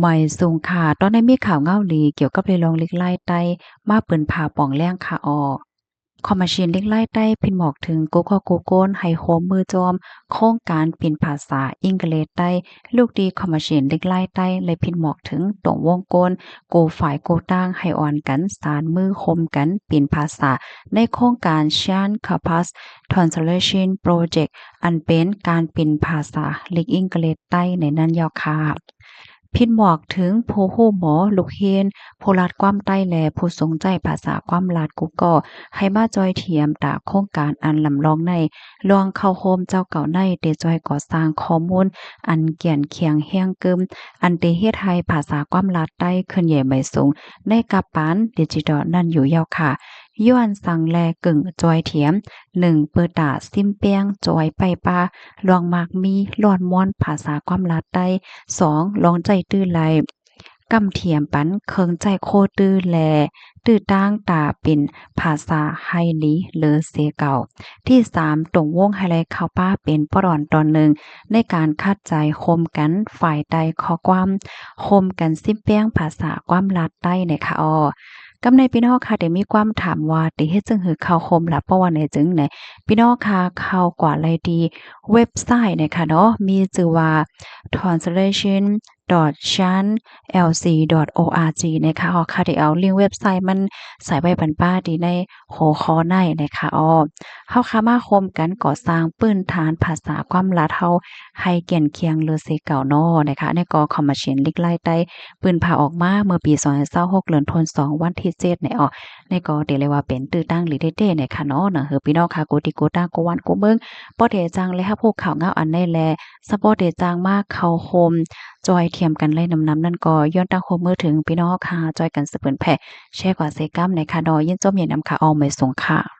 ໄໝສູງຄ່ະ, ຕອນນີ້ມີຂ່າວເງົາຫຼີກ່ຽວກັບເລື່ອງລິກລາຍໃຕ້ ມາປືນຜ່າປ່ອງແລງຄ່ະອໍ. ຄອມມາຊິນລິກລາຍໃຕ້ພິນໝອກເຖິງກູ່ກໍກູ່ຄົນໃຫ້ຮ່ວມມືຈອມໂຄງການປິ່ນພາສາອິງກະເລດໃຕ້. ລູກດີຄອມມາຊິນລິກລາຍໃຕ້ ແລະ ພິນໝອກເຖິງຕົງວົງກົນ ກູ່ຝ່າຍກູ່ຕ່າງ ໃຫ້ອ່ອນກັນສານມືຮ່ວມກັນປິ່ນພາສາ ໃນໂຄງການ Shan Corpus Translation Project ອັນເປັນການປິ່ນພາສາລິກອິງກະເລດໃຕ້ໃນນັ້ນເຈົ້າຄ່ະ. ພິນໝອກເຖິງຜູ້ຮູ້ໝໍ, ລູກຮຽນ, ຜູ້ລາດຄວາມໃຕ້ ແລະ ຜູ້ສົນໃຈພາສາຄວາມລາດກູ່ກໍ ໃຫ້ມາຈ່ອຍທຽມຕາໂຄງການອັນລຳລອງໃນ. ລ່ວງເຂົ້າຮ່ວມເຈົ້າເກົ່າໃນ ເຕະຈ່ອຍກໍ່ສ້າງຂໍ້ມູນອັນແກ່ນແຂງແຮງກຶມ ອັນເຕະເຮັດໃຫ້ພາສາຄວາມລາດໃຕ້ເຄື່ອນໄຫວໄໝສູງໃນກັບປານດິຈິຕອນນັ້ນຢູ່ເຈົ້າຄ່ະ. ຍ້ອນສັງແລເກິ່ງຈ່ອຍທຽມ ໜຶ່ງ ເປີດຕາຊິມແປງ ຈ່ອຍໄປປາ ລອງມັກມີລ້ອນມ່ວນພາສາຄວາມລາດໃຕ້. ສອງ ລອງໃຊ້ຕື້ໄລ່ ກຳທຽມປັນເຄື່ອງໃຊ້ໂຄຕື້ ແລະ ຕື້ຕັ້ງຕາເປັນພາສາໄຮລີເລີເຊເກົ່າ. ທີສາມ ຕົງວົງໄຮໄລເຂົ້າປາເປັນປອດອນຕອນໜຶ່ງ ໃນການຂັດໃຈໂຮມກັນຝ່າຍໃຕ້ຂໍ້ຄວາມ ໂຮມກັນຊິມແປງພາສາຄວາມລາດໃຕ້ໃນຄະອໍ. ກຳໃນພີ່ນ້ອງຄ່ະ ໄດ້ມີຄວາມຖາມວ່າ ໄດ້ເຮັດຈັ່ງໃດເຂົ້າໂຮມລະ ເພາະວ່າໃນຈຶ່ງໃນ ພີ່ນ້ອງຄ່ະ ເຂົ້າກວ່າໄດ້ທີ່ເວັບໄຊໃນຄະເນາະ ມີຊື່ວ່າ translation dot shan L C dot O R G ນະຄະ. ເຮົາຄະໄດ້ເອົາລິງເວັບໄຊມັນໃສ່ໄວ້ປັນປ້າທີ່ໃນຫົວຂໍ້ໃນນະຄະ. ເຮົາຄະມາຮ່ວມກັນກໍ່ສ້າງພື້ນຖານພາສາຄວາມລາດເຮົາໃຫ້ແກ່ນແຂງເລີເຊເກົ່າເນາະນະຄະ. ໃນກໍຄອມມາຊິນລິກລາຍໃຕ້ ປືນຜ່າອອກມາເມື່ອປີສອງພັນຊາວຫົກ ເດືອນທັນສອງ ວັນທີເຈັດໃນອອກ ໃນກໍໄດ້ເລີຍວ່າເປັນຕື້ຕັ້ງລີເດເຕນະຄະເນາະ. ໜັງເຮີພີ່ນ້ອງຄະ ກູ່ທີ່ກູ່ຕ່າງ ກູ່ວັນກູ່ເມືອງ ບໍ່ເທຈັ່ງ ແລະ ຮັບຮູ້ຂ່າວງາວອັນໃດ ແລະ ສະເພາະເດຈັ່ງມາເຂົ້າໂຮມ ຈ່ອຍທຽມກັນໄລນຳໆ ນັ້ນກໍຍ້ອນຕັ້ງຮ່ວມມືເຖິງພີ່ນ້ອງເຮົາຄ່ະ ຈ່ອຍກັນສະເຜີຍແຜ່ ແຊກວ່າເຊກຳໃນຄະເນາະ. ຍິນຊົມຍິນນຳຄ່ະ ອອມໄມສູງຄ່ະ.